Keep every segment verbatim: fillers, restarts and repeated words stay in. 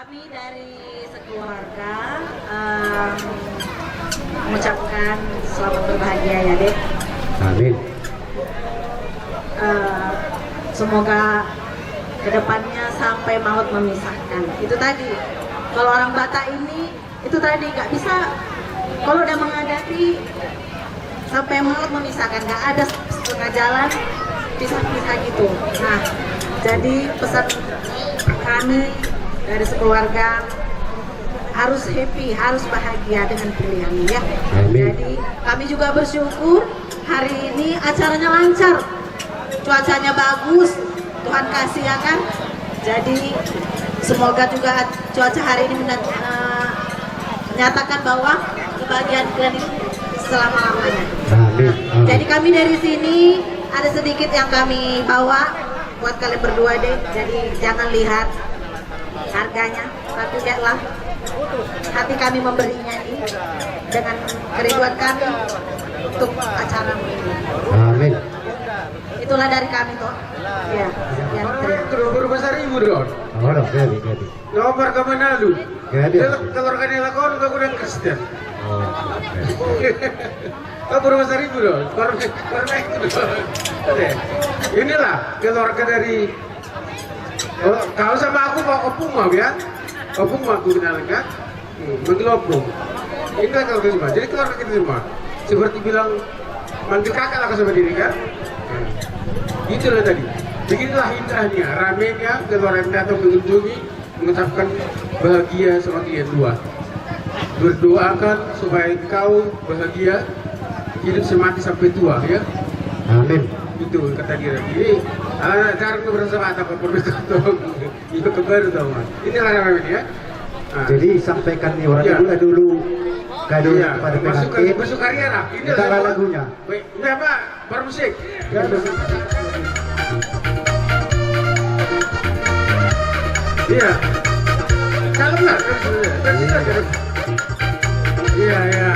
Kami dari sekeluarga, em, mengucapkan selamat berbahagia ya, Dek. Amin. Eh, semoga kedepannya sampai maut memisahkan. Itu tadi, kalau orang Batak ini, itu tadi nggak bisa, kalau udah menghadapi sampai maut memisahkan, nggak ada setengah jalan pisah-pisah gitu. Nah, jadi pesan kami dari sekeluarga harus happy, harus bahagia dengan pilihan ya. Amin. Jadi kami juga bersyukur hari ini acaranya lancar, cuacanya bagus, Tuhan kasih ya kan. Jadi semoga juga cuaca hari ini mena- eh, menyatakan bahwa kebahagiaan kalian itu selama-lamanya. Amin. Amin. Jadi kami dari sini ada sedikit yang kami bawa buat kalian berdua deh. Jadi jangan lihat harganya, tapi lihatlah hati kami memberinya ini dengan kerinduan kami untuk acara ini. Amin. Itulah dari kami toh. Ya, ya, terima. Terus berubah seribu dong. Oh, dong, jadi, jadi. Nomor ke mana lu? Jadi. Keluarga ni lakon ke gudang Kristen. Oh, oke. Oh, berubah seribu dong. Baru, baru naik itu dong. Oke. Inilah keluarga dari, oh, kau sama aku mau opung mau ya? Opung mau aku kenalin kan? Hmm, manggil opung. Ini kan keluarga semua. Jadi keluarga kita semua. Seperti bilang, manggil kakak lah sama diri kan? Hmm. Itulah tadi. Beginilah indahnya, ramenya keluarga kita atau mengunjungi, mengucapkan bahagia sama kalian dua. Berdoakan supaya kau bahagia, hidup semati sampai tua ya. Amin. Itu kata dia. Jadi, ala jarang tuh berasa apa apa. Itu kembar tuh, Mas. Inilah namanya ya. Nah. Jadi sampaikan nih orang, iya, dulu, dulu kado, iya, kepada pengantin. Masuk karya lah. Ini minta lagunya. Baik, udah Pak, permusik. Ya, udah. Iya. Cakep lah. Iya, iya.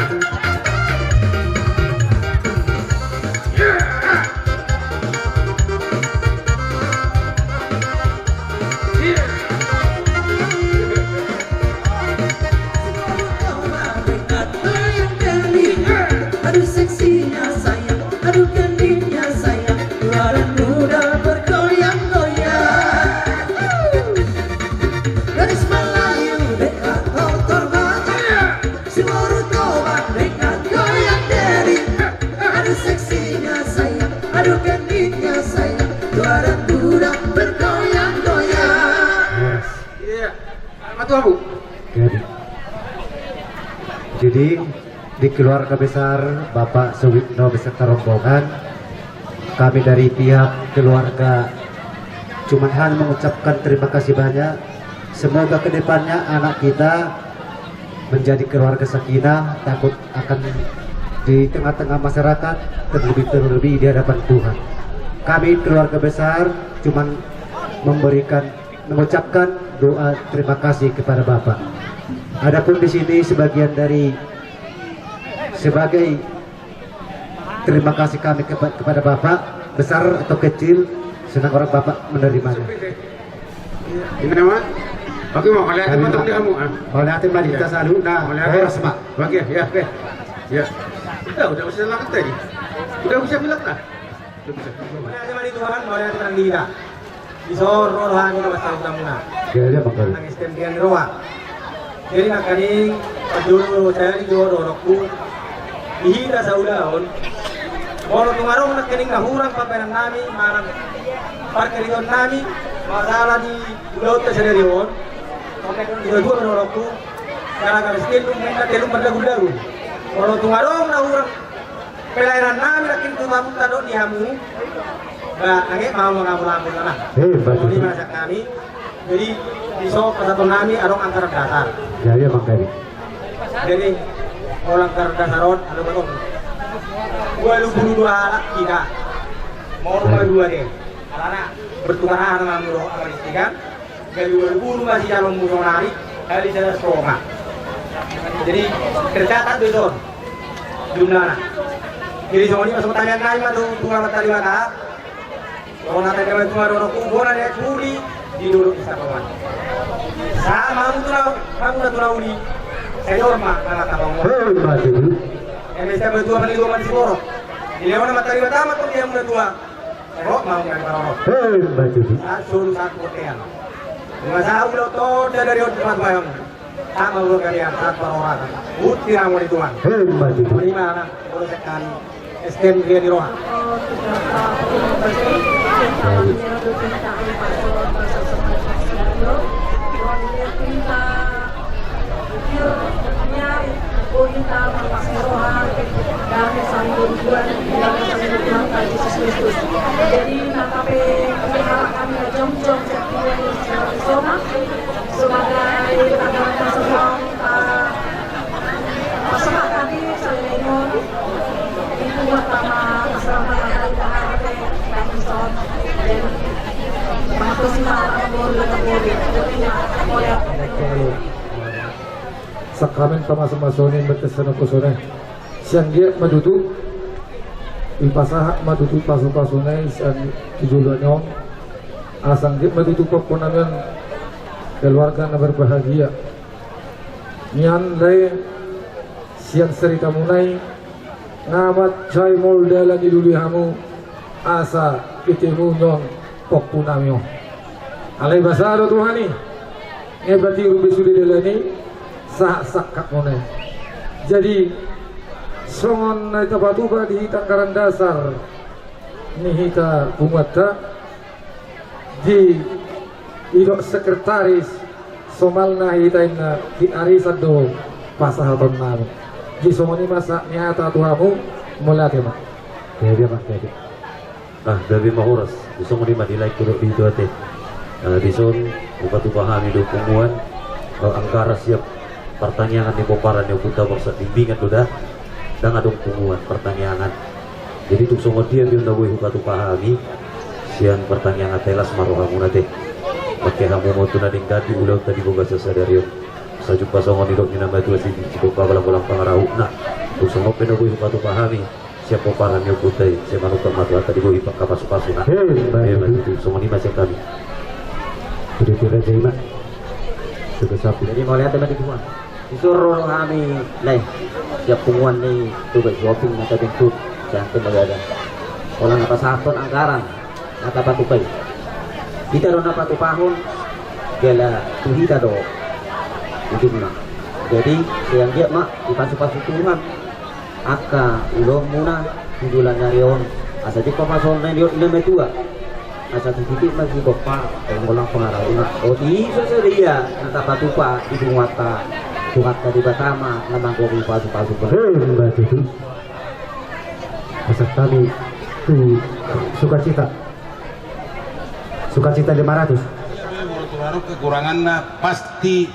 Aduh seksinya sayang, aduh gendingnya sayang, keluaran muda bergoyang-goyang. Gadis Melayu dekat motor bakar. Si Boru Toba dengan goyang diri. Aduh seksinya sayang, aduh gendingnya sayang, keluaran muda bergoyang-goyang. Iya. Apa tuh, Bu? Jadi, jadi di keluarga besar Bapak Suwitno beserta rombongan, kami dari pihak keluarga cuman hanya mengucapkan terima kasih banyak. Semoga kedepannya anak kita menjadi keluarga sakinah, takut akan di tengah-tengah masyarakat, terlebih-terlebih di hadapan Tuhan. Kami keluarga besar cuman memberikan, mengucapkan doa terima kasih kepada Bapak. Adapun di sini sebagian dari, sebagai terima kasih kami kepa-, kepada Bapak, besar atau kecil, senang orang Bapak menerimanya. Ini nama? Oke, mau lihat teman-teman di kamu, ah. Mau lihat teman di kita selalu, nah, mau lihat horas, Pak. Oke, ya, oke. Ya. Udah, udah bisa bilang tadi. Udah bisa bilang lah. Udah bisa. Mau lihat teman di Tuhan, mau lihat teman di kita. Di soro roha kita pasti utamuna. Iya, iya, Bang Kari. Nang S T M di roha. Jadi nangkaning, parjolo, saya di jolo, dohononku. Di hita saulaon. Molo tung adong nangkaning na hurang pambahenan nami, manang parkeriton nami, masalah di ulaonta sadari on. Oke, di dua dohononku. Gara-gara miskin, minta telu pardagu-dagu. Molo tung adong na hurang pelayanan nami, nangkin tu tamu tadok di hamu. Ba, angke mau mangabul-abul na. Eh, bagus. Di masa kami. Jadi, di so pasahaton nami adong anggaran dasar. Ya, ya, Bang Kari. Jadi, molo anggaran dasar on, adong berapa? Dua puluh dua halak kita. Mau rumah dua deh. Alana bertukar arah nami dohot Abang Istikan. Gabe ualu pulu ma sian on muse sonari, hali sada sitongah. Jadi tercatat do dison jumlahna. Jadi songon i ma songon tamiang nami ma tu Tuhan ma tali mata. Songon hata ni amang tua dohononku, bona ni aek huri di dolok ni Sapongan. Sahat Hamu tu na, hamu na tu na uli. Senior ma, na na tabang. Hei, maju. Eme setiap tua paling tua mati borok. Di lewana mata di mata ma tu dia muda tua. Senior ma, bukan parorok. Hei, maju. Saat suruh saat kotean. Masa ulo to dari on tempat bayang. Sama ulo kalian saat parorok. Uti ramu di tuan. Hei, maju. Terima. Polsek kami, S T M Jaya Diroha. Jadi, nanti kami jongjong sebagai Sakramen pamasumasu ni mete sana kosone. Sian dia ma tutu. Ipasahat ma tutu pasu-pasu nai sian tujolo ni on. Asa anggiat ma tutu pokpona nian keluarga na berbahagia. Nian lae sian ceritamu nai nga mansai molo dalan dilului hamu asa ketemu nian pokpona nian. Alai basa do Tuhan i. Ngebati rubi sude dalan i sahat sangkap mona i. Jadi songon na tapatupa di hita anggaran dasar ni hita punguanta di idok sekretaris somalna hita inna di arisan do pasahaton nami. Di songon i masa niata tu hamu. Mauliate ma. Jadi apa jadi. Ah, gabe ma horas. Di songon i ma di lae kudok di tuate. Ah, di son hupatupa hami do punguan. Ah, anggaran siap partangiangan ni pomparan ni ompunta Borsak Bimbingan do da. Ndang adong punguan partangiangan. Jadi tung songon dia bion na boi hupatupa hami sian partangiangan telas ma rohamuna te. Pake hamu ma tu na denggan di ulaonta di bagasan sadari on. Sai jumpa songon nidok ni na matua si, si bopa bolang-bolang pangarahutna. Tung songon pe na boi hupatupa hami sian pomparan ni ompunta i, sai manungkun ma tu hata di boi pangka pasu-pasuna. Hei, baik. Hei, baik. Songon i ma sian hami. Sudah tu raja i ma. Sudah sapu. Jadi mauliate ma di punguan. Dison ro hami lae sian punguan ni Toga Sihombing na tabentuk sian Tembaga. Pola na pasahathon anggaran na tapatupa i. Hita do na patupahon jala tu hita do ujungna. Jadi sai anggiat ma dipasu-pasu Tuhan angka ulaonmuna di bulan ni ari on. Asa jumpa ma songon na nidok ni na matua. Asa titip ma si bopa bolang-bolang pangarahutna. Oti so sadia na tapatupa di punguanta, Tuhanta Debata ma na manggohi pasu-pasu. Hei, baik itu. Asa hami tu sukacita. Sukacita lima ratus. Kekuranganna pasti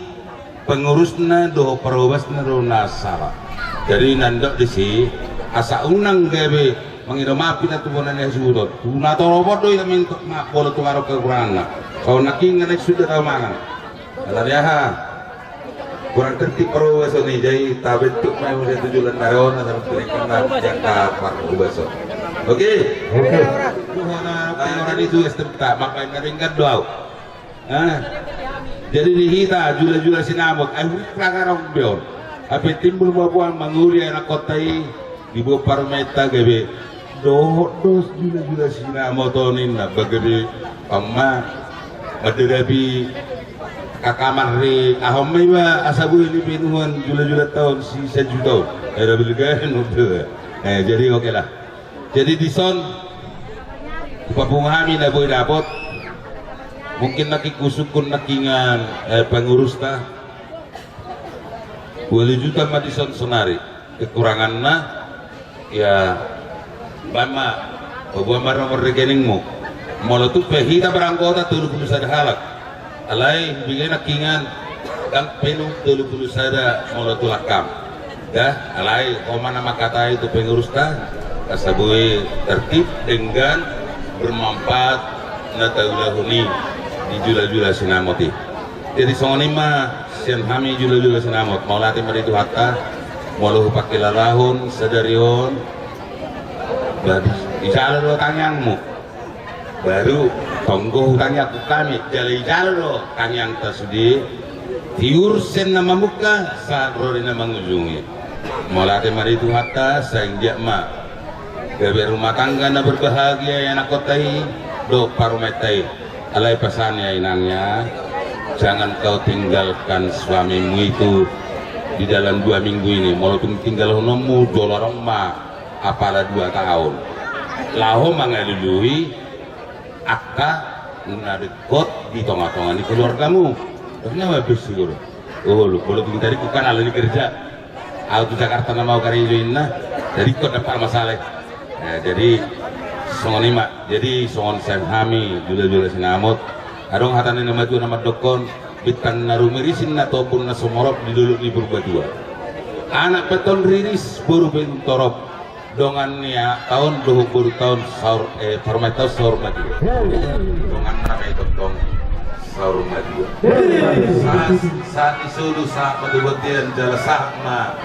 pengurusna dohot parhobasna do na sala. Jadi na nidok disi asa unang gabe mangido maaf hita tu bona ni hasuhuton. Tu na torop do hita minta maaf molo tung adong kekuranganna. Songon nangkin nga naeng suda tau mangan. Alani aha? Kurang tertib parhobason i, jadi tabentuk ma i muse tu joloan ni ari on asa pinengkana jaka parhobason. Oke. Oke. Tuhan itu S T M ta makai na denggan do au. Ah. Jadi di hita jula-jula sinamot, ai hurit raga rong beon. Hape timbul ma boan manguri anakkonta i, diboan parumaenta gabe dohot do jula-jula sinamot on ninna, ba gabe pamma mandadapi kakamar ri aha on ma iba asa boi ni penuhan jula-jula taon si sajuta on. Era bilgaen. Eh, jadi oke lah. Jadi dison hupapungu hami na boi dapot. Mungkin nangkin husungkun nangkiningan, eh, pangurusta. Ualu juta ma dison sonari. Kekuranganna, ya, baen ma, paboa ma nomor rekeningmu. Molo tung pe hita beranggota tolu pulu sada halak. Alai hubege nangkiningan ndang penuh tolu pulu sada molo tulang kam. Da, alai ho ma na mangkatai tu pengurusta asa boi tertib, denggan, bermanfaat na taulahon i di jula-jula sinamot i. Jadi songon i ma sian hami jula-jula sinamot, mauliate ma di Tuhanta. Molo hupangkilalahon sadari on, ba dijalo do tangiangmu. Baru tonggo hutangiangkon hami, jala dijalo do tangiangta sude. Tiur sian na mamungka, sahat ro di na mangujungi. Mauliate ma di Tuhanta, sai anggiat ma gabe rumah tangga na berbahagia i anakkonta i dohot parumaenta i. Alai pasahat ni inangna, jangan kau tinggalkan suamimu itu di dalam dua minggu ini. Molo tung tinggalhononmu, jolo adong ma apala dua taon. Laho mangalului angka na dengkot di tonga-tonga ni keluargamu. Dok na ma besi guru. Oh, lu, molo tung tadi bukan ala ni kerja. Au tu Jakarta nama au karejo inna. Jadi kau dapat masalah. Nah, jadi songon i ma, jadi songon sian hami jula-jula sinamot. Adong hata ni na matua na mandokkon, bintang na rumiris inna tombun na sumorop di dolok ni Purbatua. Anak pe tong riris, boru pe tong torop. Dongan ni a-, taon dohot boru taon saur, eh, parumaen taon saur matua. Dongan na pe tong saur matua. Sa-, sahat ni solu, sahat ma tu bontean, jala sahat ma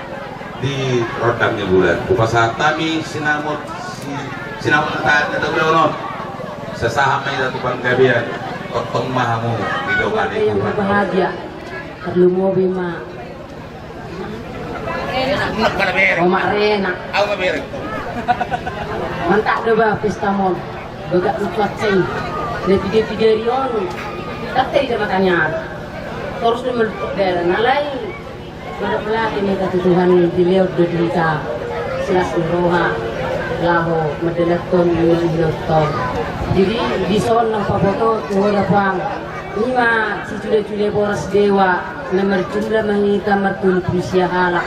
di rondang ni bulan. Hupasahat hami sinamot, si-, sinamot na taat na taulahon on. Sasahat ma hita tu panggabean. Tongtong ma hamu didongani Tuhan. Bahagia. Tarlumobi ma. Mana bereng? Omak rena. Au ma bereng. Mantap do ba pesta mon. Bagak lucu aceng. Dia tiga-tiga rion. Tapi dia makannya. Terus dia melepuh dia. Nalai. Mauliate ma hita tu Tuhan, dilehon do di hita silas ni roha laho mandalankon ima na nidok. Jadi dison na hupaboto tu ho da puang, ima sijule-jule boras dewa na marjumlah ma hita martolu pulu sia halak.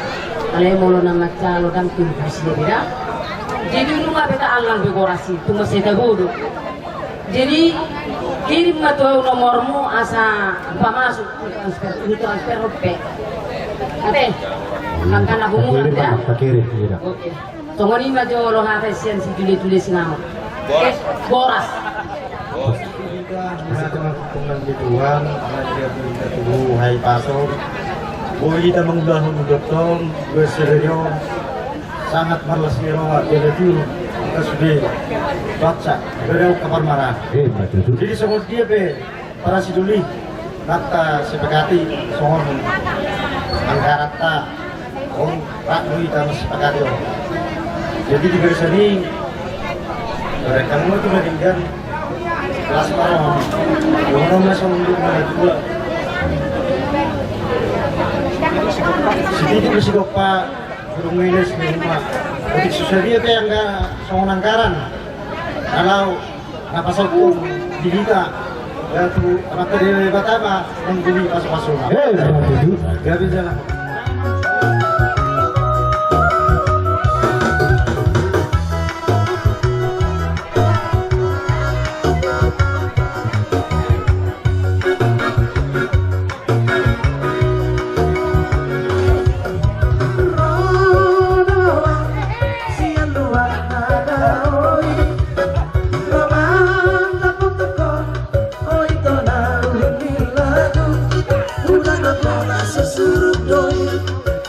Alai molo na mansai ndang tolu pulu sia be da. Jadi nunga be taallang be boras i, tung mansai tabo do. Jadi kirim ma tu au nomormu asa pamasuk tu transfer, tu transfer ho pe. Ate, angka na humurang da. Pakirim, pakirim, iya. Oke. Songon i ma jolo hata sian sijule-jule sinamot. Boras. Eh, boras. Boras. Hita, hita mangkumpul nang di Tuhan, ala dia hita tubu hai paso. Boi hita mangulahon dohot on, dua seri on. Sangat marlas ni roha, jala tiur angka sude baca, berau kaparmaraan. Eh, betul. Jadi songon dia pe para sidoli, nunga tasepakati songon anggaranta, on rap do hita marsepakati on. Jadi di barisan i, mereka semua tu na denggan, las ma roha, dohonon ma songon dia na dua. Sititik do sigompa, burung meles ni rumah. Otik susah dia pe angga songon anggaran. Kalau na pasaut di hita, ya tu, Amanta Debata ma mangguli pasu-pasuna. Eh, betul. Gabe jala.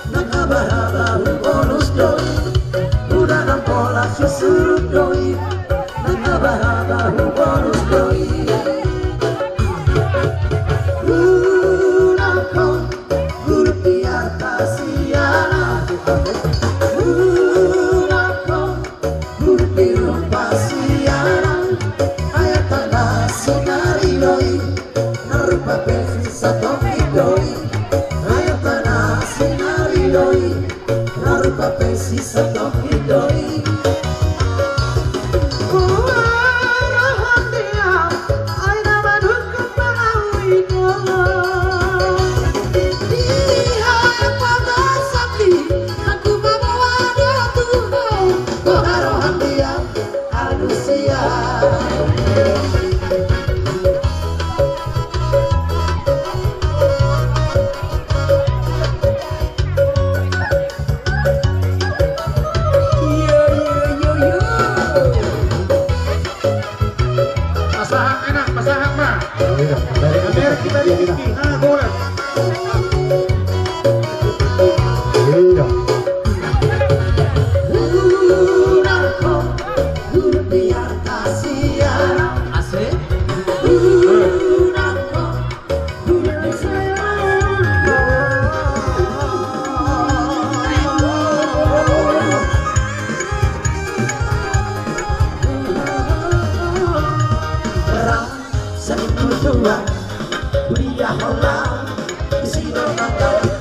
Nang haba-haba hubolus do i, nang haba-haba hubolus do i. Unang ho hurupi arta siaran, unang ho hurupi rupa siaran, ai arta na sonari do i. Na rupa pe sisatongkin do i, ai arta na sonari do i. Na rupa pe sisatongkin do i. Huroha dia, ai na madungkon pangawi do. Dia pagasak i, aku mamoa do tu ho, huroha dia. Alusia.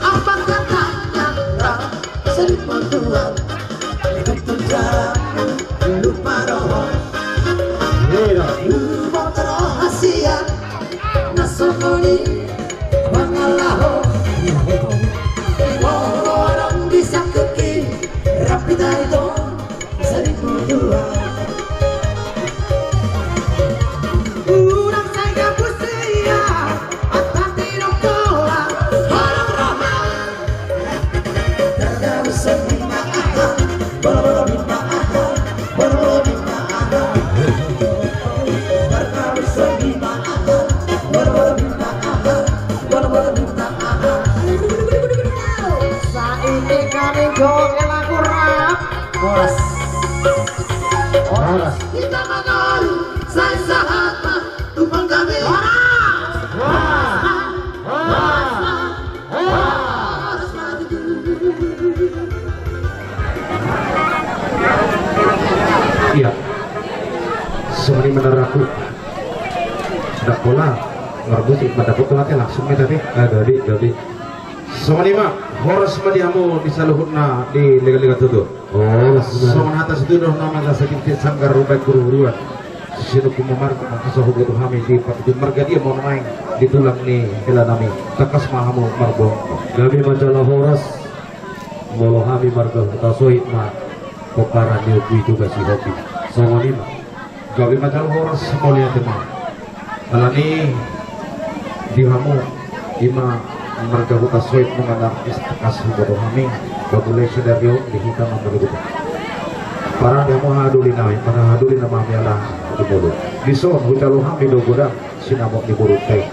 Apa katanya orang sering berjuang, itu jarang lupa roh. Iya. Lupa rahasia, na songon i mangalaho. Orang bisa keki, rapi dari dong. Saat ini kami joget lagu rap. Horas. Horas. Kita mangalu, saya sahat, Tumpang kami. Horas. Horas. Horas. Horas. Iya. Songon i ma, naraku. Ndang pola marbusik, mandapot tu hati langsung ma i tadi. Ah, gabe, gabe. Songon i ma, horas ma di hamu di saluhutna di lega-lega tutu. Horas. Songon hata situtu do na mangasa ginting sanggar rubai guru-guruan. Sinungkun ma marga, mangkasahut do hami di patuju marga dia ma nuaeng di tulang ni hela nami. Tangkas ma hamu marboa. Gabe ma jala horas. Molo hami marga Hutasoit ma pomparan ni ompu i Tugas i Hopi. Songon i ma. Gabe ma jala horas, mauliate ma. Alani di hamu i ma marga Hutasoit, nunga na artis, tangkas huboto hami, bamulai sadari on di hita ma marga. Parade ma haha doli nami, mana haha doli nama hami ala di molo. Dison hujalo hami do godang sinamot ni borunta i.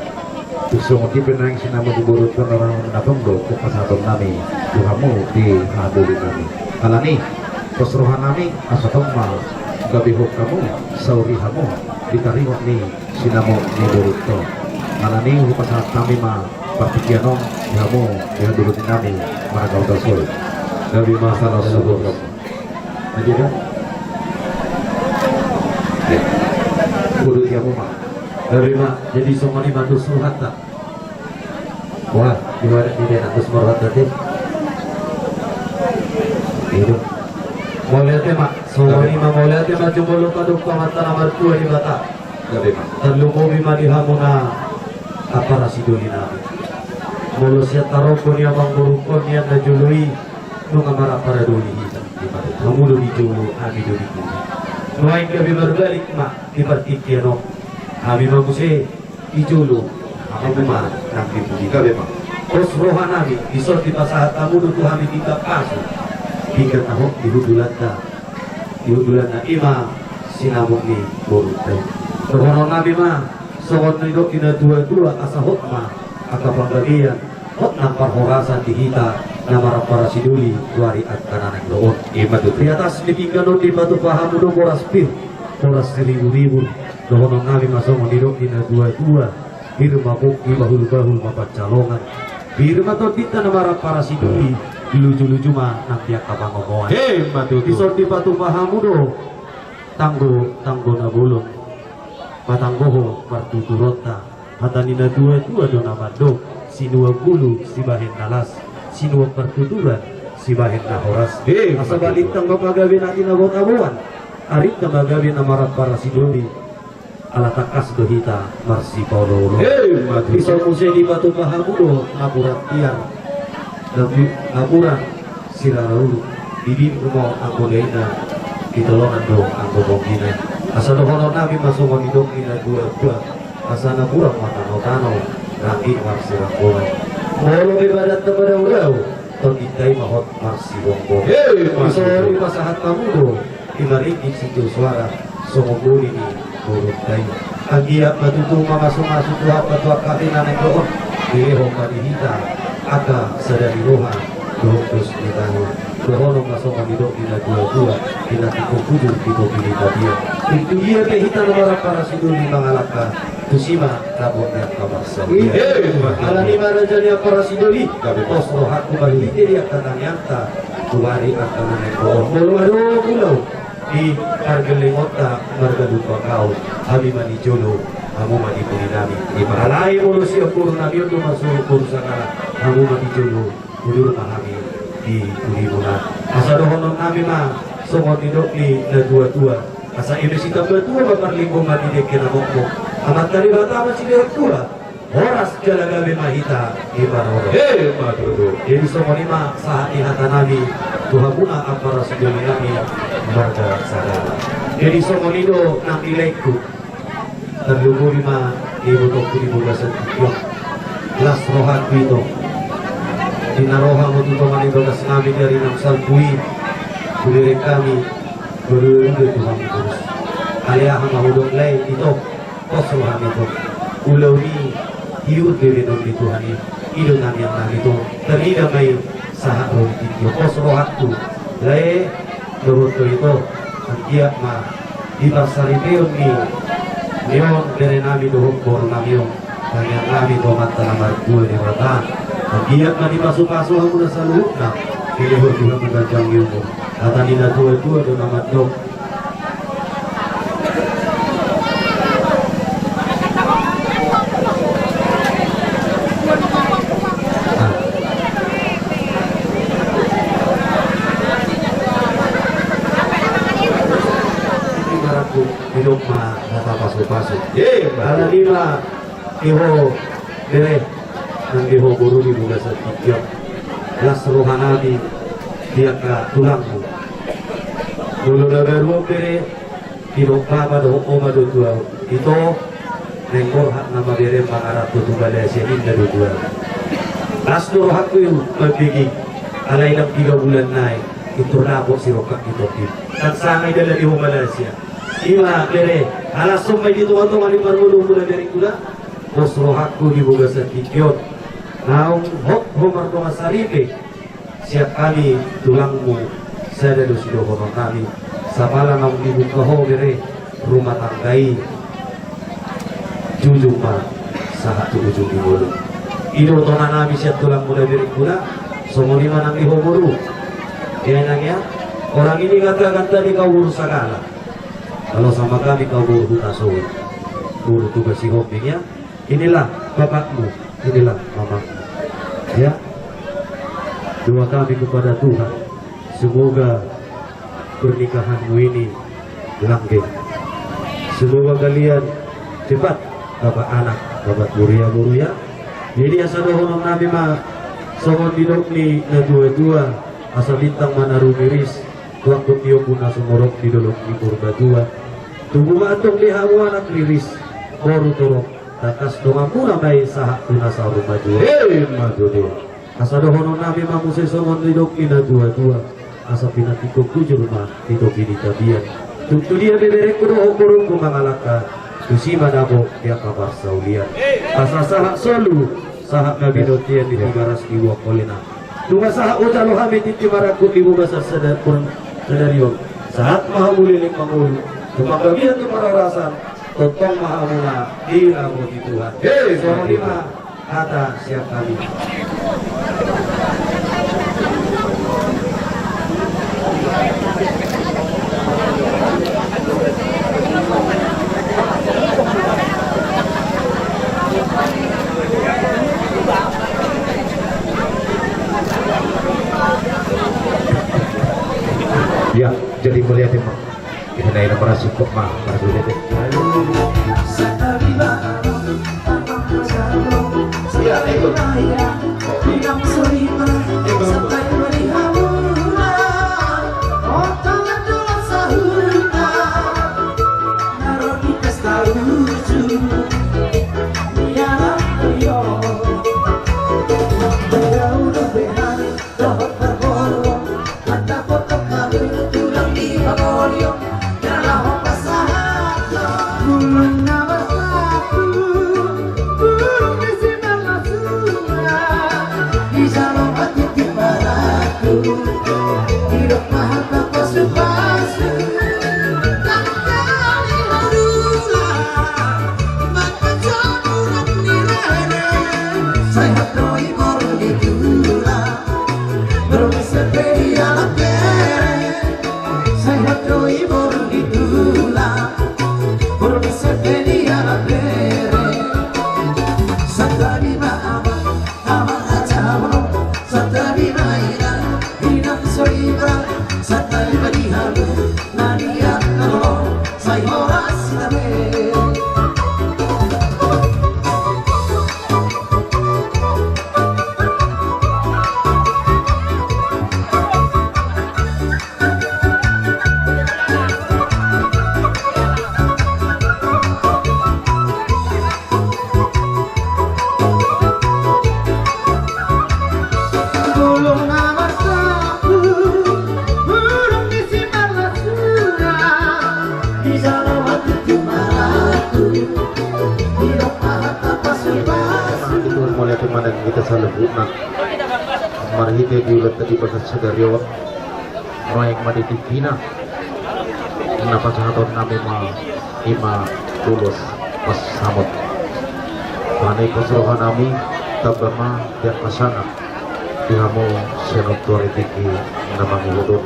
Tung songon i pe naeng sinamot ni borunta na rohana, na tong do pasahaton nami tu hamu di haha doli nami. Alani pos roha nami asa tong ma gabe hot hamu, sauri hamu di taringot ni sinamot ni borunta. Alani hupasahat hami ma partingkian on di hamu di haha doli nami marga Hutasoit. Gabe ma jala horas. Jadi kan? Ya. Uduti hamu ma. Gabe ma, jadi songon i ma tutu hata. Wah, di mana di daerah tutu marhata deh. Itu. Mauliate ma, songon i ma, mauliate ma jumolo tu Amanta na martua Debata. Gabe ma. Tarlumobi ma di hamuna ampara sidoli nami. Molo sian tarombo ni amangborungkon nian na jolo i, nunga marampara doli hita. Hamu do di jolo, hami do di pudi. Nuaeng gabe marbalik ma di partingkian on. Hami ma muse di jolo, hamu ma nang di pudi. Gabe ma. Pos roha nami, dison dipasahat hamu do tu hami pinggan pasu. Pinggan na hot di hundulanta. Di hundulanna i ma sinamot ni borunta i. Dohonon nami ma, songon nidok ni na tua-tua, asa hot ma angka panggabean, hot nang parhorasan di hita na marampara sidoli tu ari angka na naeng ro on. Ima tutu. Di atas ni pinggan on dipatupa hamu do boras pir, boras siribu-ribu. Dohonon nami ma songon nidok ni na tua-tua, pir ma pongki, bahul-bahul ma pansalongan. Pir ma tondinta na marampara sidoli, luju-luju ma nang di angka pangomoan. Ima tutu. Dison dipatupa hamu do tanggo-tanggo na bolon, patanggohon partuturonta. Hata ni na tua-tua do na mandok, sinuan bulu sibahen na las, sinuan partuturan sibahen na horas. Ima tutu. Asa balintang ma pagabe nang di na bot aboan, arinta ma gabe na marampara sidoli. Ala tangkas do hita marsipaolo-olo. Ima tutu. Dison muse dipatupa hamu do napuran tiar, napuran sirara ulu, didin rumo anggo daina, ditolonan do anggo ponggina. Asa dohonon nami ma songon nidok ni na tua-tua, asa napuran ma tano-tano, rangging marsiranggongan. Molo pe badanta madaodao, tondinta i ma hot marsibongbongan. Ima tutu. Dison dipasahat hamu do, ima ringgit sitio suara, songon boli ni borunta i. Anggiat ma tutu mamasu-masu Tuhan ma tu angka na naeng ro on, dilehon ma di hita angka sada ni roha dohot dos ni tahi. Dohonon ma songon nidok ni na tua-tua, di na tingkos bujur di topi ni tapian. Tung tu dia pe hita na marampara sidoli mangalangka, tusi ma dapot ni angka parsaulian. Ima tutu. Alani i ma raja ni ampara sidoli, pos rohangku marhite di angka tangiangta tu ari angka na naeng ro on. Molo adong ulaon di pargellengonta marga Lumban Gaol, hami ma di jolo, hamu ma di pudi nami. Ima. Alai molo sian boru nami on do marsuhut boru sangala, Hamu ma di jolo, udur ma hami di purimuna. Asa dohonon nami ma songon nidok ni na tua-tua. Asa eme sitamba tua ma parlinggoman di dengke na mokmok. Amanta Debata ma sibereng tua. Horas jala gabe ma hita diparorot. Emma tutu. Jadi songon i ma sahat ni hata nami tu hamuna ampara sujoli nami marga Sagala. Jadi songon i do nang di laengku. Tarlumobi ma di ibotongku di bagasan tingki on. Las rohangku ito. Di na ro hamu tu tonga ni bagas nami di ari naung salpu i, hubereng hami, baru-baru do tu hamu torus. Alai aha ma hudok lae ito, pos rohami ito. Ulaon i hiur be benon ni Tuhan i. I do tangiang nami ito. Tarida ma i sahat ro di tingki on. Pos rohangku lae, dohot do ito, anggiat ma di parsaripeon ni, ni on bere nami dohot boru nami on, tangiang nami tu Amanta na martua Debata, anggiat ma dipasu-pasu hamuna saluhutna, dilehon di hamu ganjang ni umur. Hata ni na tua-tua do na mandok. Ibaratku, didok ma hata pasu-pasu. Iya, iya, Pak. Ala ni ma di ho bere, nang di ho boru di bagasan tingki on. Las roha nami di angka tulangmu. Molo na baru on bere, didok bapa dohot oma do tu ahu. Ito, naeng borhat nama berem mangaranto tu Malaysia, ninna do tu ahu. Las do rohangku i mambege, alai ndang piga bulan nai, pintor dapot sirongkap ni tondi. Ndang sanga i dalan ni ho Malaysia. I ma bere, ala songon i di tonga-tonga ni parngoluonmuna bere, kula. Pos rohangku di bagasan tingki on. Naung hot ho mardongan saripe. Sian hami tulangmu, sada do sidohonon nami, sapala naung dibuka ho bere rumah tangga i, jujung ma sahat tu ujung ni ngolu. I do tona nami sian tulangmu na bere, kula. Songon i ma nang di ho boru. Ia nang ia, orang ini kata-kata di kau boru Sagala. Kalau sama kami kau boru Hutasoit, boru Tugasihoming, ya. Inilah bapakmu, inilah mamamu. Ya. Doa kami kepada Tuhan, semoga pernikahanmu ini langgeng. Semoga kalian cepat dapat anak, dapat boru ya, boru ya. Jadi asa dohonon nami ma songon nidok ni na tua-tua, asa bintang ma na rumiris, tu angkut ni ombun na sumorop di dolok ni Purbatua. Tubu ma antong di hamu anak riris, boru torop, tangkas donganmuna ma i sahat tu na saur matua. Hei, matua dia. Asa dohonon nami ma muse songon nidok ni na tua-tua. Asa pinantikhon hujur ma di topi ni tapian. Tung tu dia be berengku dohot borungku mangalangka, tusi ma dapot di angka parsaulian. Asa sahat solu, sahat ma binontian di tigaras di uang kolena. Nunga sahat hujalo hami tintin marangkup di bagasan sadari, sadari on. Sahat ma hamu leleng mangolu, tu panggabean tu parhorasan, tongtong ma hamuna diramoti Tuhan. Hei, songon i ma hata sian hami. Ya, jadi melihat emang. Kita naik nomor asik kok, mah, para sudah deh. Ya, ikut. Saluhutna marhite di ulaon tadi bagas sadari on, nuaeng ma di tingkina na pasahaton nami ma ima ulos pansamot. Alani i pos roha nami, tamba ma di angka sangap di hamu sian on tu ari tingki na mangihut on.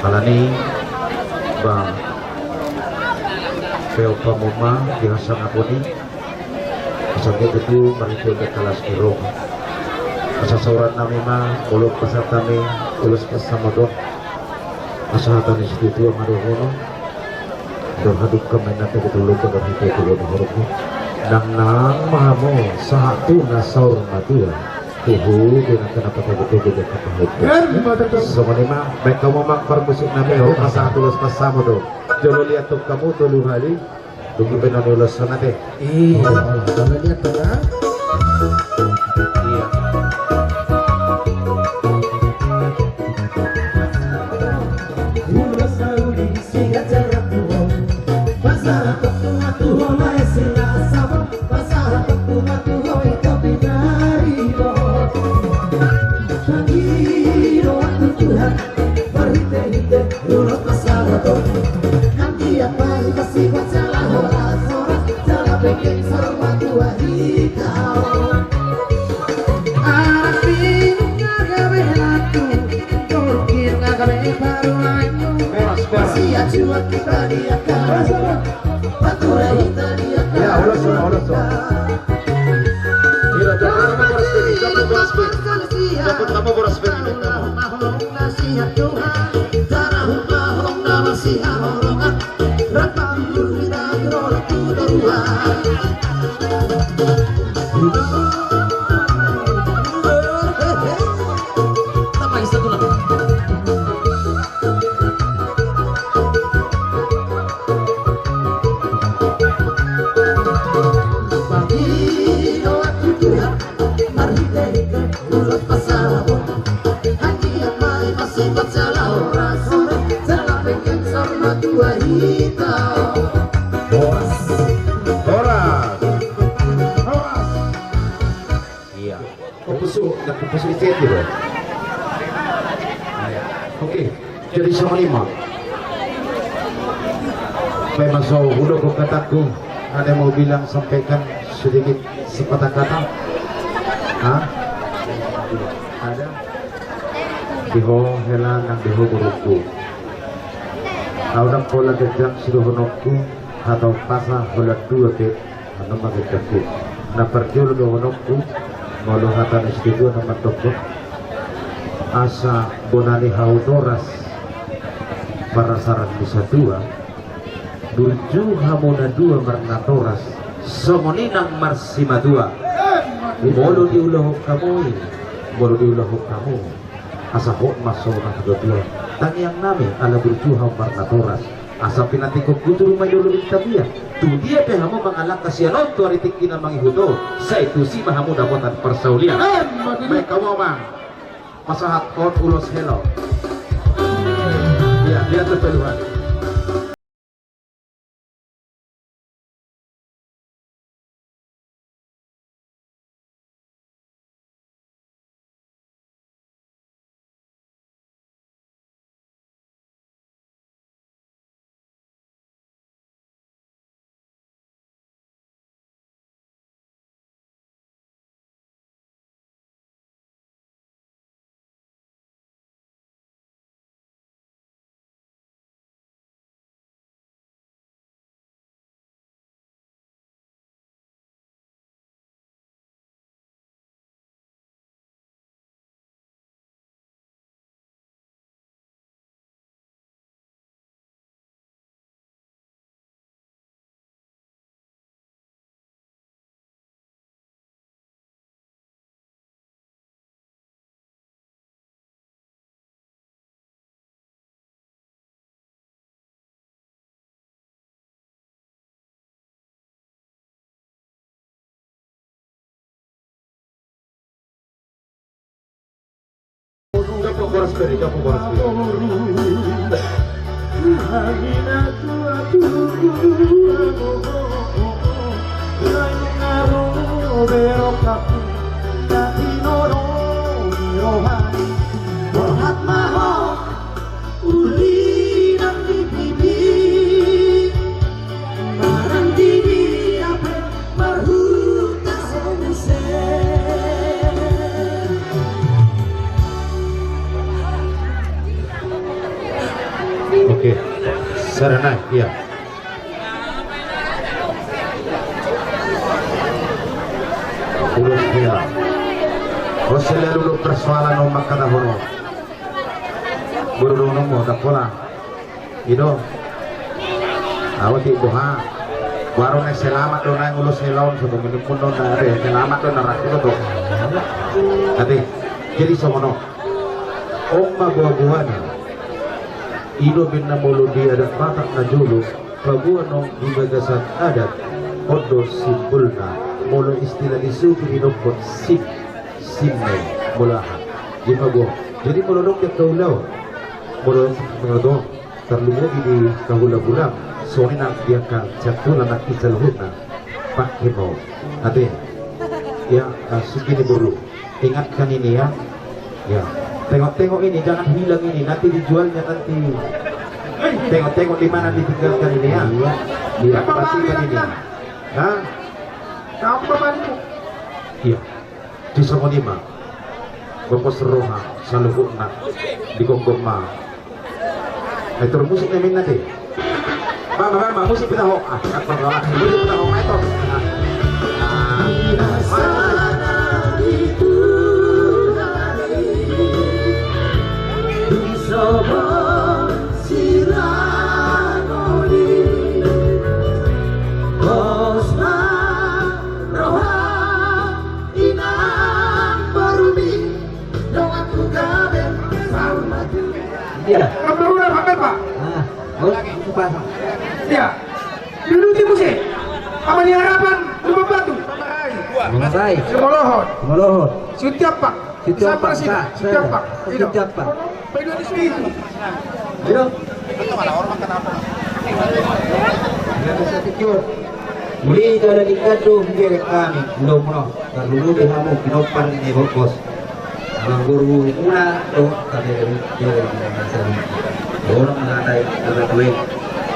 Alani i ba peop hamu ma di hasangapon i. Asa anggiat tutu marhite angka las ni roha. Asa saoran nami ma molo pasahat hami ulos pansamot on. Asa hata ni situatua ma dohonon. Dohot hadungka ma inanta, ketujuh marhite tu boru horbo. Nangnang ma hamu sahat tu na saur matua. Tuhu dengan kenapa tadi tadi dia kata itu. Songon i ma, baen hamu ma parmusik nami, pasahat ulos pansamot on. Jolo liat tu hamu tolu hali. Tunggu pe nami ulos songon ate. Iya, kalau dia pernah. Iya. Ulos na uli sihat jaraku. Pasahaton tu Tuhan ma i sila sabo. Pasahaton tu Tuhan ma i topi dari bo. Bagi doa tu Tuhan. Marhite-hite ulos pansamot on. Anggiat ma i masipat jala horas-horas, jala penggeng saur matua hita on. Anak bingung na gabe latu, mungkin na gabe parumaenmu. Horas, horas. Masiajuan hita di angka pature hita di angka. Ya, ulos, ulos, ulos. Iya, dapat nama boras beri, dapat nama boras beri. Dapat nama boras beri. Marhite-hite ulos pansamot on. Anggiat ma i masipat jala horas-horas, jala penggeng saur matua hita on. Horas. Horas. Horas. Iya. Komposo, na komposo isi ati, bro. Oke. Jadi songon i ma. Bae ma so hudok hatangku, ada mau bilang, sampaikan sedikit sepatah kata? Hah? Ada? Di ho hela nang di ho borungku. Au ndang pola ganjang sidohononku, hata umpasa holan dua pe. Annon ma ganjangku. Na parjolo dohononku, molo hata ni situatua na mandok, asa bona ni hau toras parasaran ni satua, burju hamu na dua marnatoras, songon i nang marsimatua. Molo diulahon hamu i, molo diulahon hamu. Asa hot ma songon hata tuatua. Tangiang nami ala burju hamu marnatoras. Asa pinantikhon guturu ma i do lobing tapian. Tu dia pe hamu mangalangka sian on tu ari tingki na mangihut on, sai tusi ma hamu dapotan parsaulian. Emma tutu. Baen hamu ma pasahathon ulos hela. Ia, ia tu Tuhan. Dapotan boras pe, dapotan boras pe. Ada naik, iya. Ulos hela. Ose lalu ulos persoalan on mangkatahon on. Boru do nomo, tak pola. I do. Au ti boha. Baru naik selamat do naik ulos hela on, soto minum pun do naik, selamat do naik raku do. Ate, jadi songon on. On ma boa-boana. I do umbahen na molo di adat Batak na jolo, paboa nong di bagasan adat, on do simbolna, molo istilah di suku didokkon sim, sim na i, molo aha. Jadi paboa. Jadi molo adong di angka ulaon, molo adong, tarlumobi di angka hula-hula, songon i nang di angka sian tulang nang di saluhutna. Pake ma on. Ate. Ya, ah, sugini boru. Ingatkan ini ya. Ya. Tengok-tengok ini, jangan hilang ini. Nanti dijualnya nanti. Tengok-tengok di mana ditinggalkan ini ya. Iya. Iya, perhatikan ini. Hah? Iya. Di songon i ma. Bokos roha saluhutna. Digomgom ma. Ai tor musik na main nanti. Bang, bang, bang, musik pita ho. Ah, apa, bang, musik pita ho, main tor. Ah. Ah. Iya. Nomor uno, Pak Melpa. Ah, oh, lupa, Pak. Iya. Dulu di musik. Ama ni Harapan, Lumban Batu. Lumban Rai. Simolohon. Simolohon. Sutiapak. Sutiapak. Sapa sih? Sa-, sa-, Sutiapak. Sutiapak. Peduli Spiritu. Ayo. Muli jala di kado, muli rekami, ulo muno. Tarlumobi hamu pinompar ni Bokos. Amang boru muna do, kami dari, dari, dari, orang mengatai, orang tua.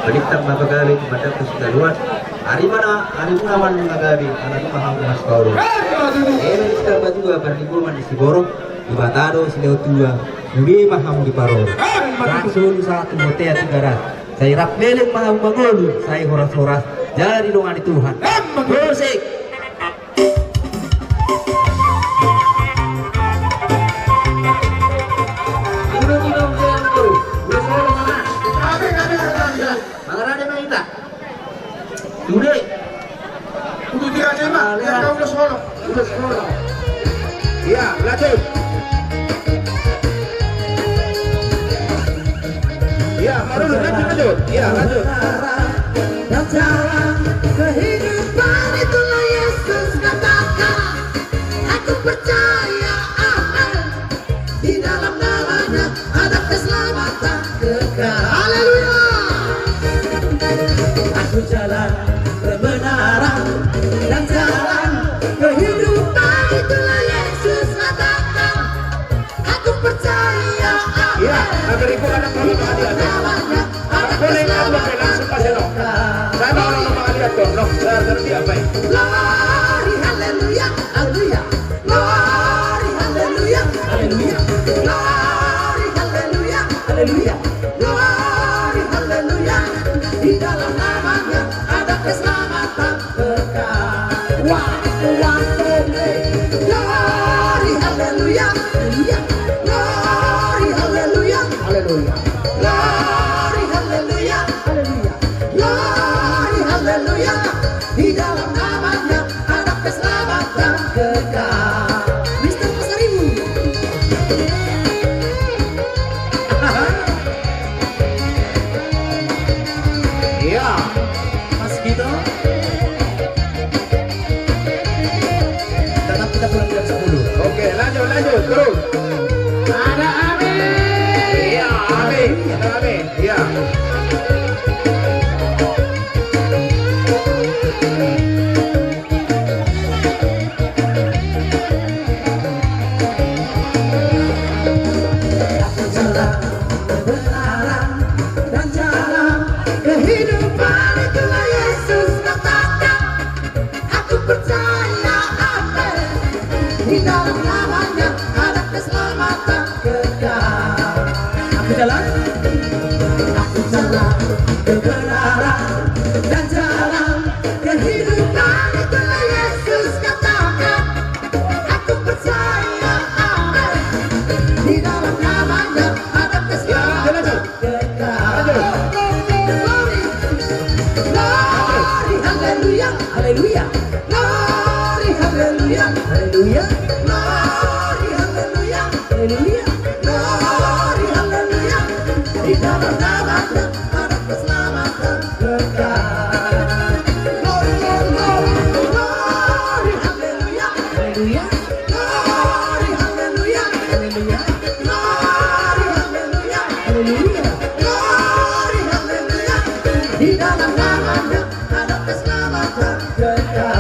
Bintang ma pagabe, mandapus kaluar. Ari mana, ari muna man mangagabe, ala nunga hamu mas pauro. Eh, bintang batua, parlinggoman di Siborok, di Batado, Sileo Tua, muli ma hamu di paroro. Langsung satu botea tiga ras. Sai rap leleng ma hamu mangolu, sai horas-horas, jala didongani Tuhan. Musik. Mangarade ma hita. Sude. Kudu dirade ma. Iya, lanjut. Iya, marunut, lanjut, lanjut. Iya, lanjut. Dan jalan kehidupan, itulah Yesus katakan. Aku percaya, amin. Di dalam nama-Nya ada keselamatan kekal. Haleluya. Aku jalan kebenaran dan jalan kehidupan, itulah Yesus katakan. Aku percaya, amin. Iya, agar ibu anak mama bahagia. Di dalam nama-Nya ada keselamatan kekal. Saya mau nolong Bang Aliat dong, dong. Saya ngerti apa ya? Glory, haleluya, haleluya. Glory, haleluya, haleluya. Glory, haleluya, haleluya. Glory, haleluya. Di dalam nama-Nya ada keselamatan kekal. Wah, wah, glory. Glory, haleluya, haleluya. Glory, haleluya, haleluya. Glory, haleluya, haleluya. Glory, haleluya. Di dalam nama-Nya ada keselamatan kekal. Mister Pasaribu. Iya. Mas Gito. Tetap kita pulang jam sepuluh. Oke, lanjut, lanjut, terus. Ada amin. Iya, amin. Ada amin. Iya. Aku jalan kebenaran dan jalan kehidupan, itulah Yesus katakan. Aku percaya, amin. Di dalam nama-Nya ada keselamatan kekal. Aku jalan, aku jalan ke Haleluya, glory, haleluya. Di dalam namanya ada keselamatan kekal. Glory, glory, glory, glory, haleluya. Haleluya. Glory, haleluya. Haleluya. Glory, haleluya. Haleluya. Glory, haleluya. Di dalam namanya ada keselamatan kekal.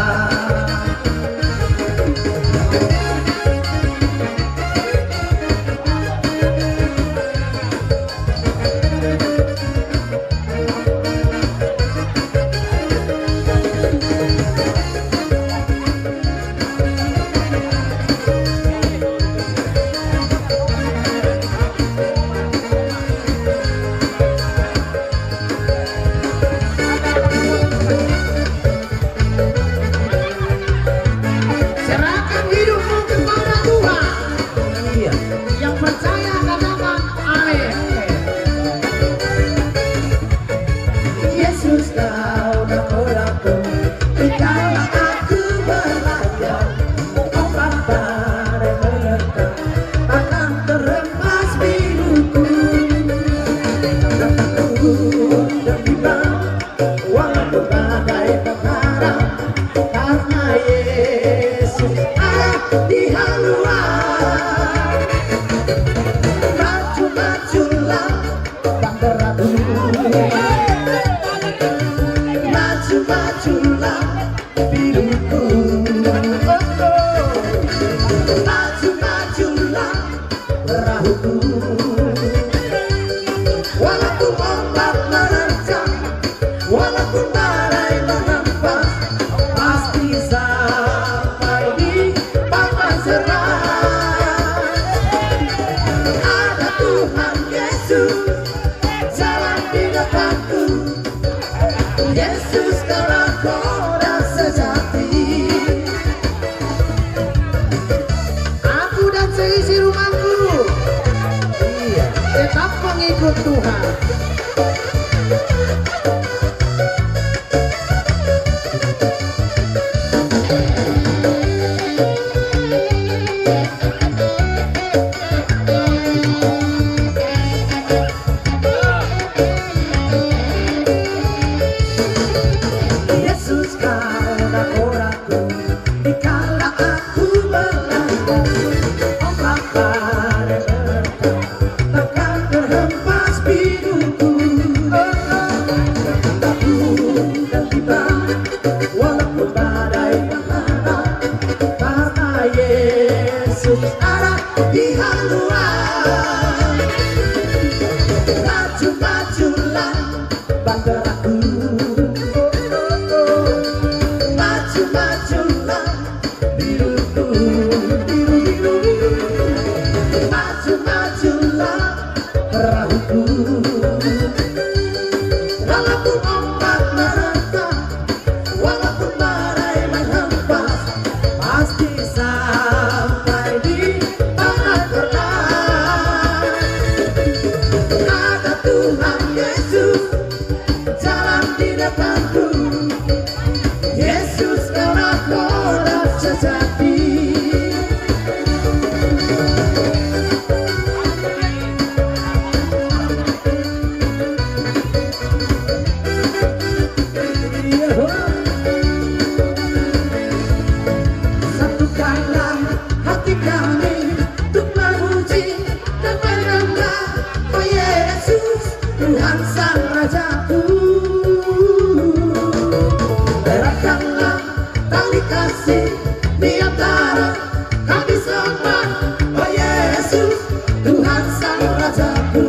Serahkan hidupmu kepada Tuhan. Iya. Yang percaya katakan amin. Yesus, Kau nakodako, dikala aku berlayar, ombak badai menerjang, takkan terhempas piduku. Tetap teguh dan bimbang, walaupun badai mengarang, karena Yesus ada di haluan. Maju-majulah, Bang Beradu. Maju-majulah, piduku. Maju-majulah, perahuku. Walaupun ombak menerjang, walaupun badai menghempas, pasti sampai di papan seberang. Ada Tuhan Yesus jalan di depanku. Yesus, Kau nakoda sejati. Aku dan seisi rumahku, iya, tetap mengikut Tuhan. Yesus, Kau nakodako, dikala aku berlayar, ombak badai menerjang, takkan terhempas piduku. Takkan takut dan bimbang, walaupun badai menghadang, karena Yesus ada di haluan. Maju-majulah, banderaku. Maju-majulah, biruku. Biru, biru, biru. Maju-majulah, perahuku. Walaupun ombak menerjang, walaupun badai menghempas, pasti sampai di papan seberang. Ada Tuhan Yesus jalan di depanku. Yesus, Kau nakoda sejati. Satukanlah hati kami untuk memuji dan menyembah, oh Yesus, Tuhan Sang Rajaku. Eratkanlah tali kasih di antara kami semua, oh Yesus, Tuhan Sang Rajaku.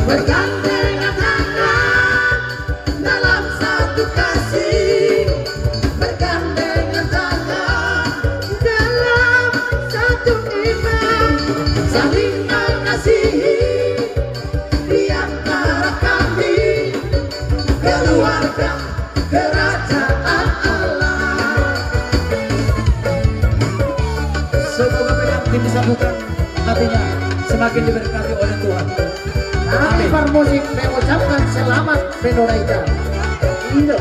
Bergandengan tangan dalam satu kasih, bergandengan tangan dalam satu iman, saling mengasihi di antara kami, keluarga kerajaan Allah. Semoga pengantin disambutkan hatinya semakin diberkati oleh Tuhan. Kami, amin, parmusik mengucapkan selamat menorehkan. Ido.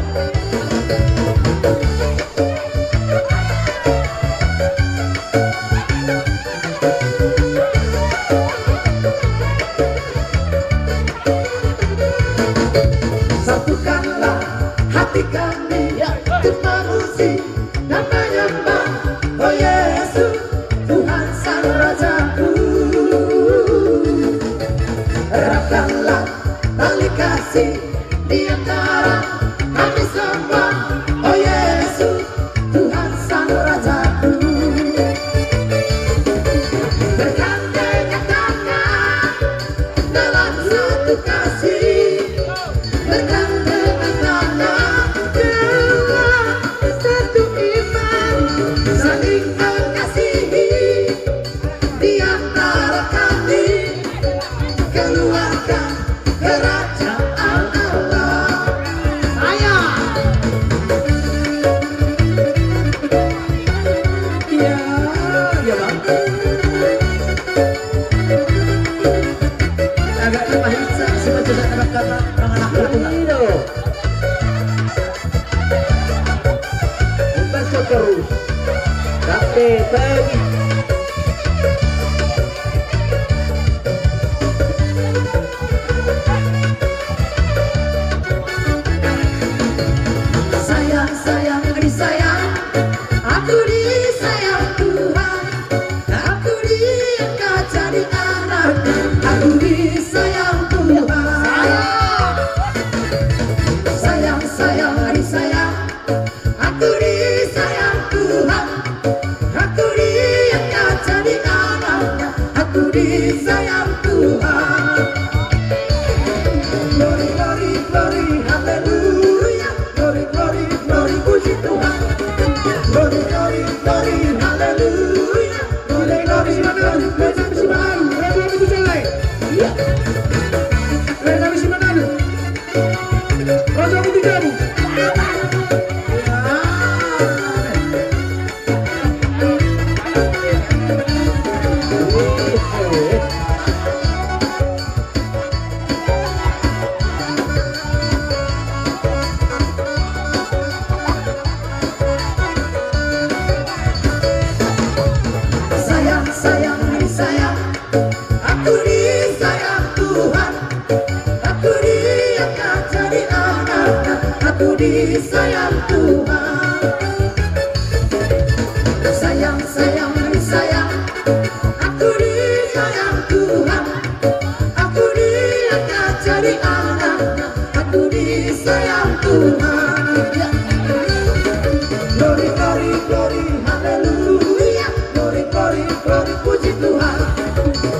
Ah, iya, Bang. Agak na mahinsa, sipajuta na bangkata, manganak na tulang. Ido. Umpas terus. Sampai pagi. Sayang, sayang, disayang. Aku disayang Tuhan. Aku diangkat jadi anaknya. Aku disayang Tuhan. Sayang, sayang, disayang. Aku disayang Tuhan, aku diangkat jadi anaknya, aku disayang Tuhan. Glory, glory, glory, haleluya. Glory, glory, glory, puji Tuhan. Glory, glory, glory, haleluya. Glory, glory, glory, puji Tuhan. Iya. Raja Besi Manado. Raja Besi Manado. Sayang, sayang, disayang. Aku disayang Tuhan. Aku diangkat jadi anaknya. Aku disayang Tuhan. Sayang, sayang, disayang. Aku disayang Tuhan. Aku diangkat jadi anaknya. Aku disayang Tuhan. Ya. Glory, glory, glory, haleluya. Glory, glory, glory, puji Tuhan.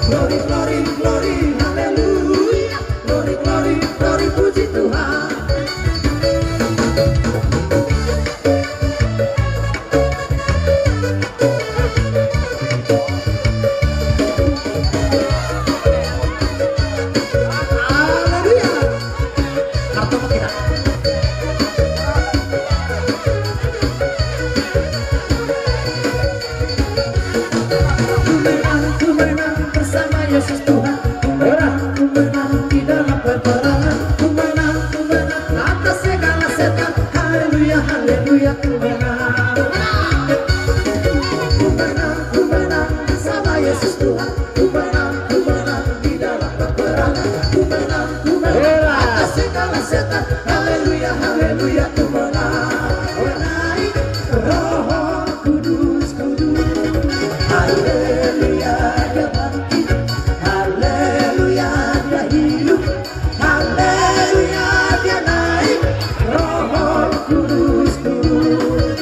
Glory, glory, glory, haleluya. Glory, glory, glory, puji Tuhan. Haleluya. Martopik hita. Ku menang, ku menang bersama Yesus Tuhan. Ku menang, ku menang di dalam peperangan. Ku menang, ku menang atas segala setan. Haleluya, haleluya, ku menang. Ku menang, ku menang bersama Yesus Tuhan. Ku menang, ku menang di dalam peperangan. Ku menang, ku menang atas segala setan. Haleluya, haleluya, ku menang. Naik Roh Kudus, Kudus. Haleluya, Dia bangkit. Haleluya, Dia hidup. Haleluya, Dia naik. Roh Kudus turun.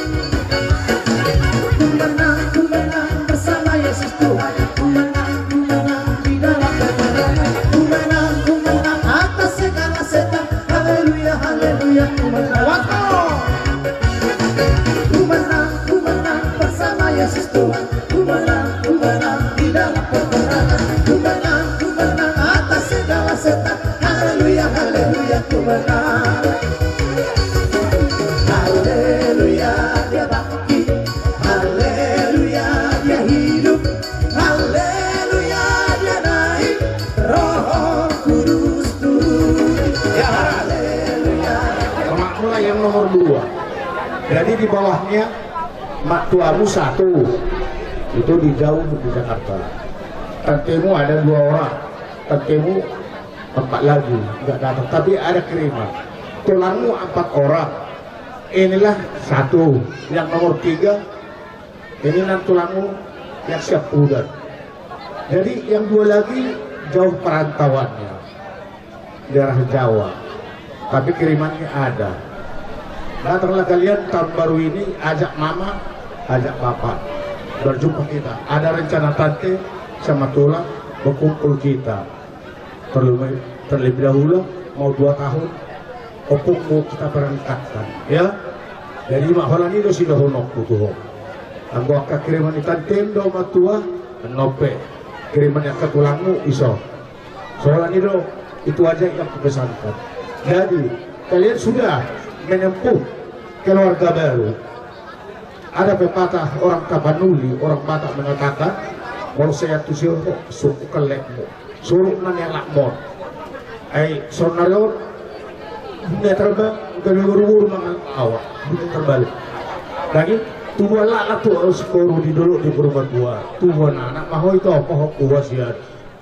Ku menang, ku menang bersama Yesus Tuhan. Ku menang, ku menang di dalam peperangan. Ku menang, ku menang atas segala setan. Haleluya, haleluya, ku menang. Kuat, Bro. Ku menang, ku menang bersama Yesus Tuhan. Ku menang, ku menang di dalam peperangan. Ku menang, ku menang atas segala setan. Haleluya, haleluya, ku menang. Haleluya, Dia bangkit. Haleluya, Dia hidup. Haleluya, Dia naik. Roh Kudus turun. Ya. Haleluya. Makmurlah yang nomor dua. Jadi di bawahnya maktuamu satu. Itu di jauh di Jakarta. Tantemu ada dua orang. Tantemu empat lagi nggak datang. Tapi ada kiriman. Tulangmu empat orang. Inilah satu. Yang nomor tiga. Ini nantulangmu yang siap udan. Jadi yang dua lagi jauh perantauannya, daerah Jawa. Tapi kirimannya ada. Datanglah kalian tahun baru ini, ajak mama, ajak bapak. Berjumpa kita. Ada rencana tante sama tulang berkumpul kita. Terlebih, terlebih dahulu mau dua tahun ompungmu kita berangkatkan, ya. Jadi ma holan i do sidohononku tu ho. Anggo angka kiriman ni tante do matua, annon pe kiriman ni angka tulangmu iso. Holan i do, itu aja yang kupesankan. Jadi kalian sudah menempuh keluarga baru. Ada pepatah orang Tapanuli, orang Batak mengatakan, molo sai antusiasmu, sungkun kellengmu. Surut na ni anakmu on. Ai saonari on, dunia terbalik, gabe boru-boru mangan awa, dunia terbalik. Lagi, tubuan laklak tu arus boru di dolok di boru matua. Tubuan anak ma ho ito, apa ho kuasian.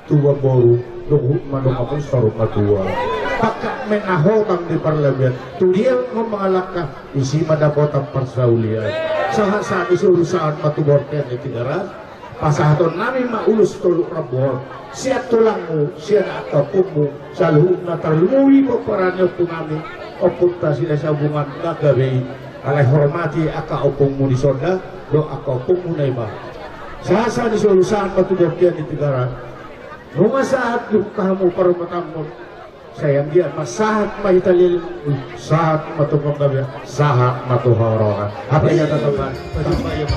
Tubuan boru, dohot ma donganmu saur matua. Pangkat ma na hotang di parlabian. Tu dia ma mangalangka, disi ma dapotan parsaulian. Sahat-sahat ni solu sahat ma tu bontean ni Tigaras. Pasahaton nami ma ulos tolu rambu on. Sian tulangmu, sian angka ompungmu, saluhutna tarlumobi pomparan ni ompu nami, ompunta Silahisabungan na gabe i. Alai hormati angka ompungmu di son da, dohot angka ompungmu na i ba. Sahat-sahat ni solu sahat ma tu bontean ni Tigaras. Nunga sahat di hamu parumatanmu. Sai anggiat ma sahat ma hita leleng, sahat ma tu panggabean, sahat ma tu haroran. Apa ia tatapan? Tamba ia ma.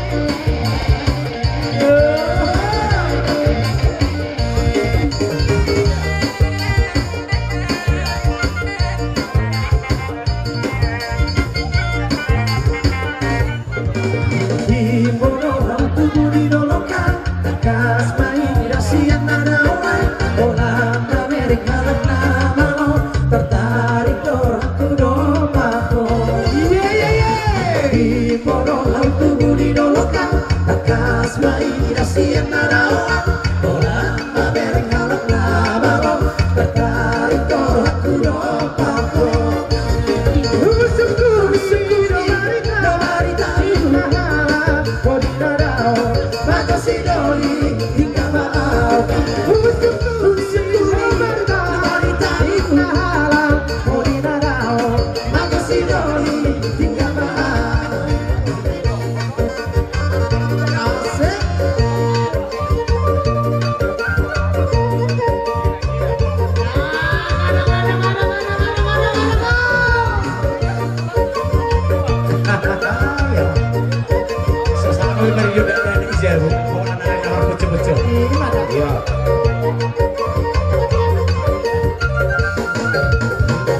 Di boru na tubu di dolok an, tangkas ma i dasian na dao an. Holan na bereng halak na malo, tartarik do rohangku dompak ho. Di boru na tubu di dolok an, tangkas ma i dasian na dao an. Holan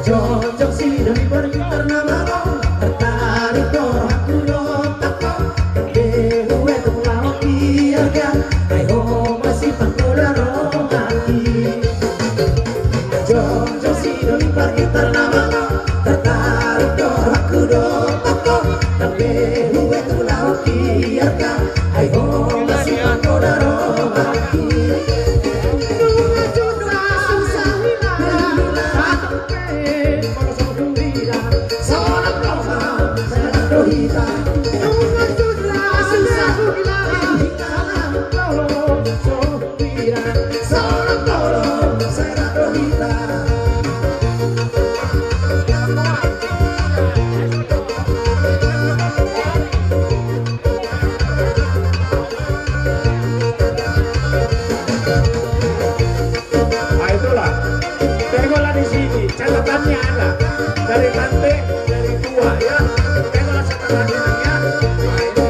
Jongjong sidoli pargitar na malo, tartarik do rohangku dompak ho. Ndang be huetong laho di arga, ai ho ma sipanggoda rohangki. Jongjong sidoli pargitar na malo, tartarik do rohangku dompak ho. Ndang be huetong laho di arga, ai ho ma sipanggoda rohangki. Nunga jotjot na susah ni mara, satu pe molo so dung rida. Nah, itulah. Tegolah di sini, catatannya ada. Dari tante, dari tua, ya. Tegolah catatannya, ya. Nah, ini.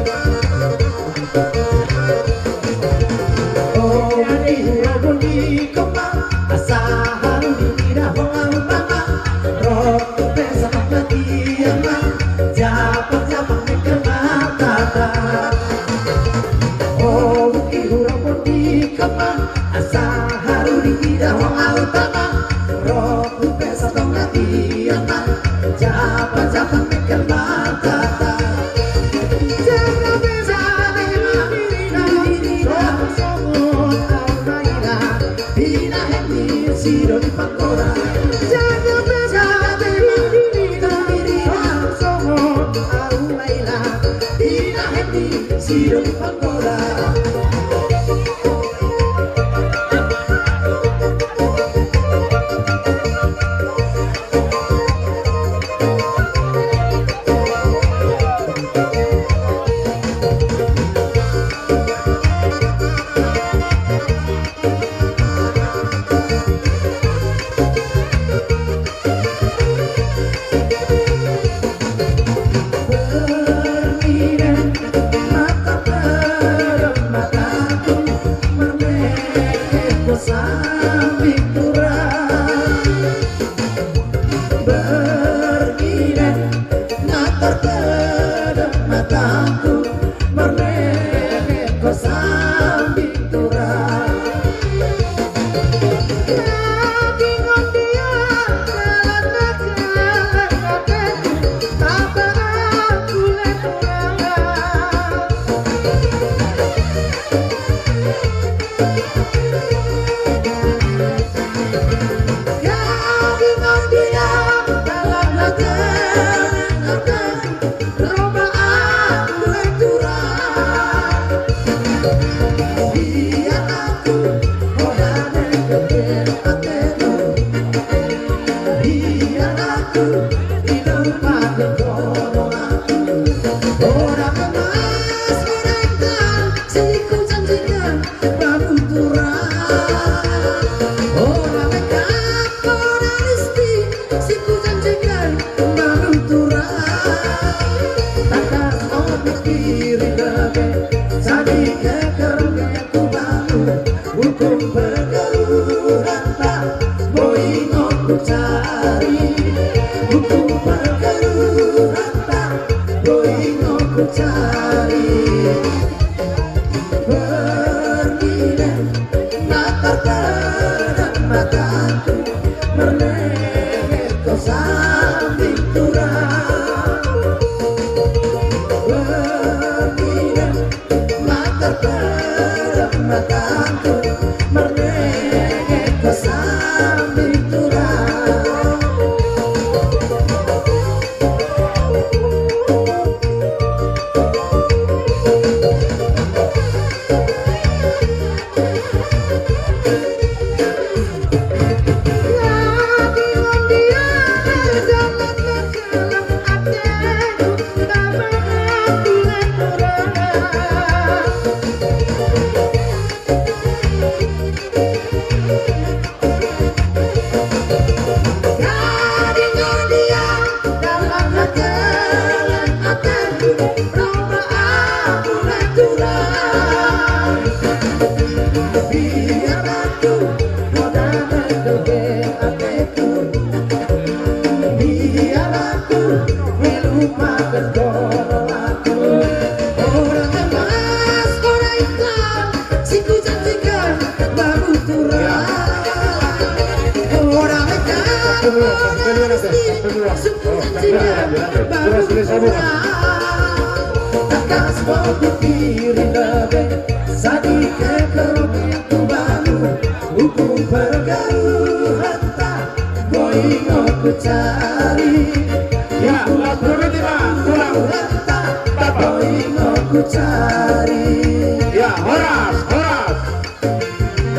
Ya, horas, horas.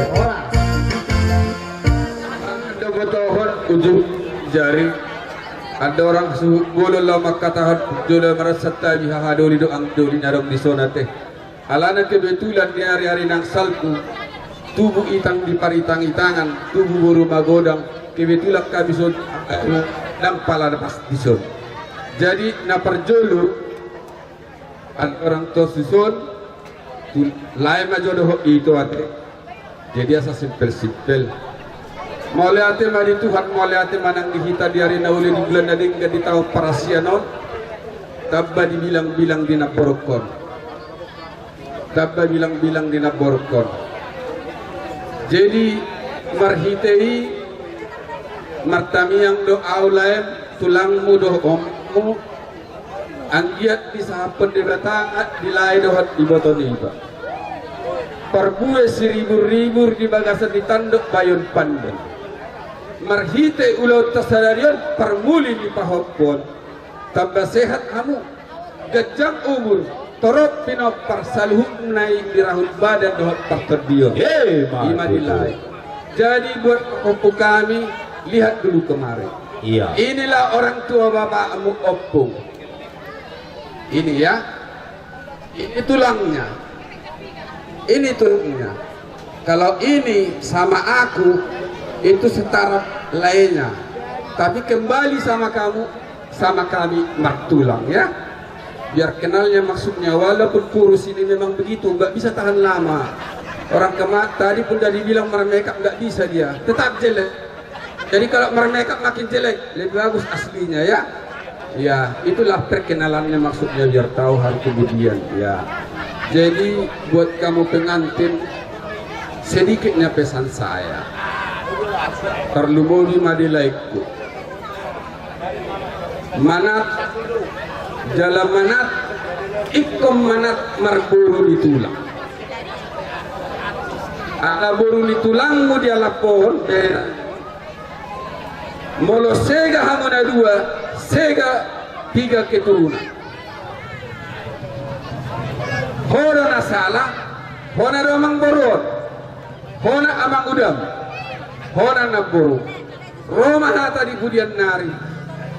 Horas. Anda botohon ujung jari. Anda orang suhut bolon laho mangkatahon jolo marasa tabi haha doli do ang doli na adong di son ate. Alana kebetulan di ari-ari nang salpu, tubu itang di paritang-itangan, tubu boru magodang, kebetulan kami son, eh, nang pala na pas di son. Jadi na parjolo, an orang tua suson, tu-, lae ma jo dohot ito ate. Jadi asa simpel-simpel. Mauliate ma di Tuhan, mauliate ma nang di hita di ari na uli di bulan na denggan di taon parasian on. Tamba di bilang-bilang di namborungkon. Tamba bilang-bilang di namborungkon. Jadi marhite i martamiang do au laem tulangmu dohot ommu. Anggiat disahaphon Debata di lae dohot iboto niba. Parbue siribur-ribur di bagasan ni tandok bayon pandan. Marhite ulaonta sadari on parmuli ni pahompon. Tamba sehat hamu. Ganjang umur. Torop pinompar saluhutna i dirahut badan dohot partondion. Ima di lae. Jadi buat ompung kami, lihat dulu kemarin. Iya. Inilah orang tua bapakmu, ompung. Ini ya. Ini tulangnya. Ini tulangnya. Kalau ini sama aku, itu setara laenya. Tapi kembali sama kamu, sama kami martulang, ya. Biar kenalnya maksudnya, walaupun kurus ini memang begitu, nggak bisa tahan lama. Orang kema-, tadi pun udah dibilang mermekap, nggak bisa dia, tetap jelek. Jadi kalau mermekap makin jelek, lebih bagus aslinya, ya. Ya, itulah perkenalannya maksudnya, biar tahu hari kemudian, ya. Jadi buat kamu pengantin, sedikitnya pesan saya. Tarlumobi ma di laengku. Manat, jala manat, ingkon manat marboru di tulang. Ala boru ni tulangmu dialaphon, bere. Molo sega hamu na dua, sega piga keturunan. Ho do na sala, hona do amangboru on, hona amangudam, hona namboru. Ro ma hata di pudian nari,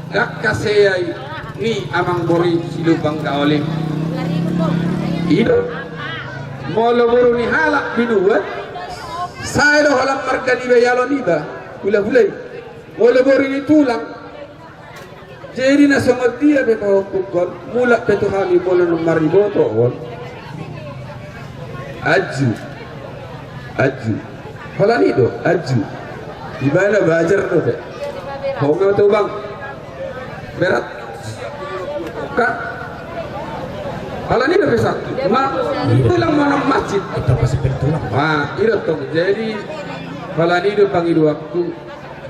dangka seai ni amangboru i Silumbang Gaol i. I do. Molo boru ni halak binuat, sae do holan marga niba, ialon iba hulahula i. Molo boru ni tulang, jadi na songon dia pe pahompungkon, mulak pe tu hami molo na mariboto on. Aju. Aju. Holan i do, aju. Ibana bajar do be. Ho nga tu bang. Berat. Ka. Holan i do be satu. Ma, tulang mana masjid. Kita pasti bertulang. Ma, i do tong. Jadi, holan i do pangidoanku.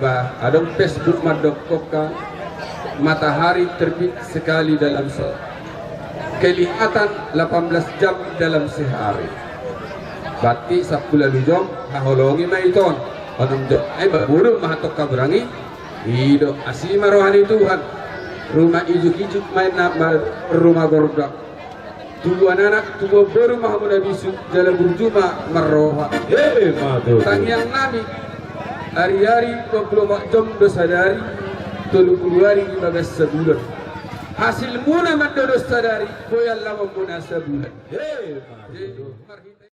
Ba, adong Facebook mandok hoka, matahari terbit sekali dalam se-, kelihatan delapan belas jam dalam sehari. Berarti sampulu ualu jom, haholongi ma i ton. Onom jom, ai ba, boru ma hatongka berangi. I do, asi ma roha ni Tuhan. Ruma ijuk-ijuk ma i na ma-, ruma gordang. Tubuan anak, tubuan boru ma hamu na bisuk, jala burju ma marroha. Emma tutu. Tangiang nami, ari-ari dua pulu opat jom do sadari, tolu pulu ari di bagas sabulan. Hasilmuna mandok do sadari, boi lamonmuna sabulan. Emma tutu. Marhite